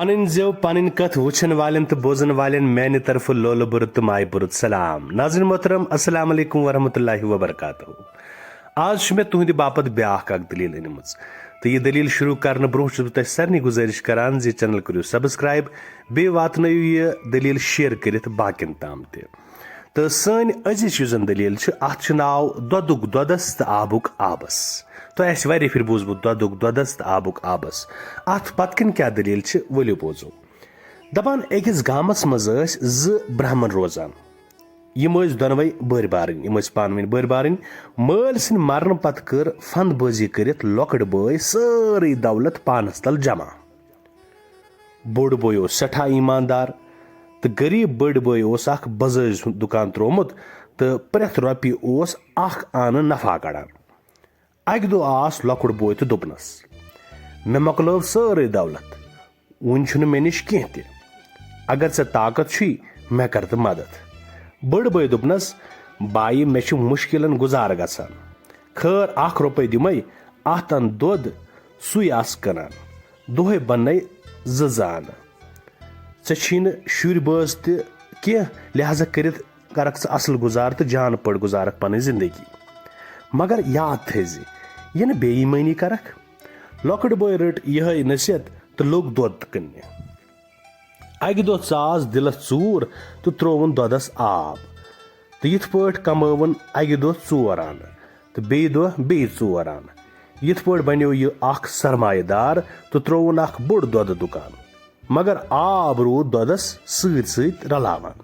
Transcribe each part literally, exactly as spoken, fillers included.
پنٕنۍ زٮ۪و، پنٕنۍ کتھ وٕچھن والٮ۪ن تہٕ بوزن والٮ۪ن میانہِ طرفہٕ لولہٕ بُرٕ تہٕ مایہِ بُرٕ سلام۔ ناظرین محترم، السلام علیکم ورحمۃ اللہ وبرکاتہ۔ آز چھُ مےٚ تُہنٛدِ باپتھ بیاکھ اکھ دٔلیٖل أنمٕژ، تہٕ یہِ دٔلیٖل شروع کرنہٕ برونٛہہ چھُس بہٕ تۄہہِ سارنٕے گُزٲرِش کران زِ channel کٔرِو subscribe، بیٚیہِ واتنٲیِو یہِ دٔلیٖل share کٔرِتھ باقین تام تہِ۔ تہٕ سٲنۍ أزِچ یُس زن دٔلیٖل چھِ، اتھ چھُ ناو دۄدُک دۄدس تہٕ آبُک آبس۔ تۄہہِ آسہِ واریاہ پھِرِ بوٗزمُت دۄدُک دۄدس تہٕ آبُک آبس۔ اتھ پتہٕ کِنۍ کیٛاہ دٔلیٖل چھِ، ؤلِو بوزو۔ دپان، أکِس گامس منٛز ٲسۍ زٕ برہمن روزان۔ یِم ٲسۍ دۄنوَے بٔرۍ بارٕنۍ، یِم ٲسۍ پانہٕ ؤنۍ بٔرۍ بارٕنۍ۔ مٲلۍ سٕنٛدِ مرنہٕ پتہٕ کٔر فند بٲزی کٔرِتھ لۄکٕٹ بٲے سٲرٕے دولت پانس تل جمع۔ بوٚڑ بوے اوس سٮ۪ٹھاہ ایٖماندار تہٕ غریٖب بٔڑۍ بٲے اوس اکھ بزٲژ ہُنٛد دُکان ترٛوومُت تہٕ پرٛٮ۪تھ رۄپیہِ اوس اکھ آنہٕ نفع کڑان۔ اکہِ دۄہ آس لۄکُٹ بوے تہٕ دوٚپنس، "مےٚ مۄکلٲو سٲرٕے دولت، وُنہِ چھُنہٕ مےٚ نِش کینٛہہ تہِ۔ اگر ژےٚ طاقت چھُے، مےٚ کر تہٕ مدد۔" بٔڑ بٲے دوٚپنس، "بایہِ، مےٚ چھُ مُشکلن گُزارٕ گژھان۔ خٲر، اکھ رۄپے دِمے، اتھ اَن دۄد، سُے آس کٕنان۔ دۄہے بننے زٕ زٕ آنہٕ۔ ژےٚ چھی نہٕ شُرۍ بٲژ تہِ کینٛہہ، لہذا کٔرِتھ کرکھ ژٕ اصل گُزارٕ تہٕ جان پٲٹھۍ گُزارکھ پنٕنۍ زندگی۔ مگر یاد تھٲیزِ، یہِ نہٕ بے ایٖمٲنی کرکھ۔" لۄکٕٹ بٲے رٔٹ یِہے نصیحت تہٕ لوٚگ دۄد کٕننہِ۔ اکہِ دۄہ ژاس دِلس ژوٗر تہٕ ترٛووُن دۄدس آب۔ تہٕ یِتھ پٲٹھۍ کمٲوٕن اکہِ دۄہ ژور آنہٕ تہٕ بیٚیہِ دۄہ بیٚیہِ ژور آنہٕ۔ یِتھ پٲٹھۍ بنیو یہِ اکھ سرمایہ دار تہٕ ترٛووُن اکھ بوٚڑ دۄدٕ دُکان۔ مگر آب روٗد دۄدس سۭتۍ سۭتۍ رلاوان۔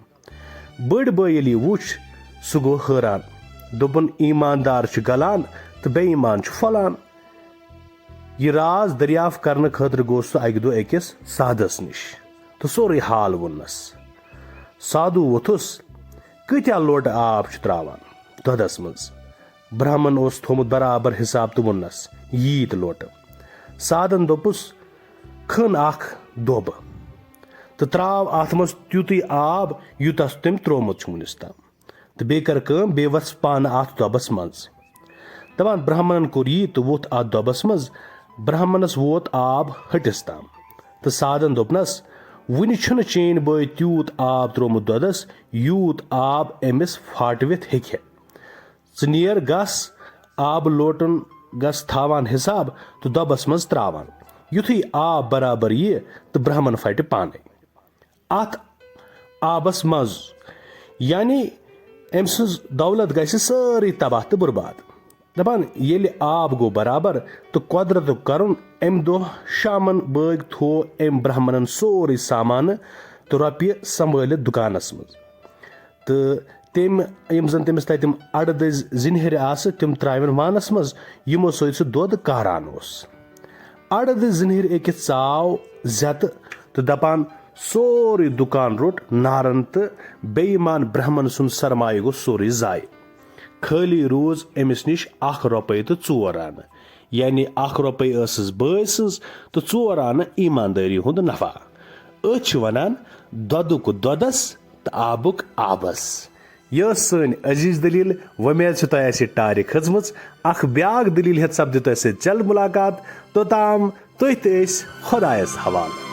بٔڑۍ بٲے ییٚلہِ یہِ وُچھ، سُہ گوٚو حٲران۔ دوٚپُن، "ایٖماندار چھُ گلان تہٕ بے ایٖمان چھُ پھۄلان۔" یہِ راز دٔریافت کرنہٕ خٲطرٕ گوٚو سُہ اکہِ دۄہ أکِس سادس نِش تہٕ سورُے حال ووٚننس۔ سادو ووٚتھُس، "کۭتیاہ لوٹہٕ آب چھُ تراوان دۄدس منٛز؟" برہمن اوس تھوٚومُت برابر حساب تہٕ ووٚننس، "ییٖتۍ لوٹہٕ۔" سادن دوٚپُس، "کھٔن اکھ دۄب تہٕ تراو اتھ منٛز تیُتُے آب، یوٗتاہ تٔمۍ تروومُت چھُ وُنِس تام۔ تہٕ بیٚیہِ کر کٲم، بیٚیہِ وَژھ پانہٕ اتھ دۄبس منٛز۔" دپان، برہمنن کوٚر یی تہٕ ووٚتھ اتھ دۄبس منٛز۔ برہمنس ووت آب ہٹِس تام۔ تہٕ سادن دوٚپنس، "وُنہِ چھُنہٕ چٲنۍ بٲے تیوٗت آب تروومُت دۄدس، یوٗت آب أمِس پھاٹوِتھ ہیٚکہِ ہے۔ ژٕ نیر گژھ، آبہٕ لوٹن گژھ تھاوان حساب تہٕ دۄبس منٛز تراوان۔ یُتھُے آب برابر ییہِ تہٕ برہمن پھٹہِ پانے اتھ آبس منٛز، یعنی أمۍ سٕنٛز دولت گژھِ سٲرٕے تباہ تہٕ برباد۔" دپان، ییٚلہِ آب گوٚو برابر تہٕ قۄدرتُک کرُن، امہِ دۄہ شامن بٲگۍ تھوو أمۍ برہمنن سورُے سامانہٕ تہٕ رۄپیہِ سنبھٲلِتھ دُکانس منٛز۔ تہٕ تٔمۍ، یِم زن تٔمِس تتہِ تِم اڑٕ دٔزۍ زِنہِرِ آسہٕ، تِم ترٛاوٮ۪ن وانس منٛز، یِمو سۭتۍ سُہ دۄد کاران اوس۔ اڑٕ دٔزۍ زِنہِرِ أکِس ژاو زیتہٕ تہٕ دپان، سورُے دُکان روٚٹ نارن تہٕ بے ایٖمان برہمن سُنٛد سرمایہِ گوٚو سورُے ضایع۔ خٲلی روٗز أمِس نِش اکھ رۄپے تہٕ ژور آنہٕ، یعنی اکھ رۄپے ٲسٕس بٲے سٕنٛز تہٕ ژور آنہٕ ایٖماندٲری ہُنٛد نفع۔ أتھۍ چھِ ونان دۄدُک دۄدس تہٕ آبُک آبس۔ یہِ ٲس سٲنۍ عزیز دٔلیٖل۔ وۄمید چھِ تۄہہِ آسہِ یہِ ٹارِ کھٔژمٕژ۔ اکھ بیاکھ دٔلیٖل ہٮ۪تھ سپدِ تۄہہِ سۭتۍ جلد مُلاقات۔ توٚتام تُہۍ تہٕ أسۍ خۄدایس حوالہٕ۔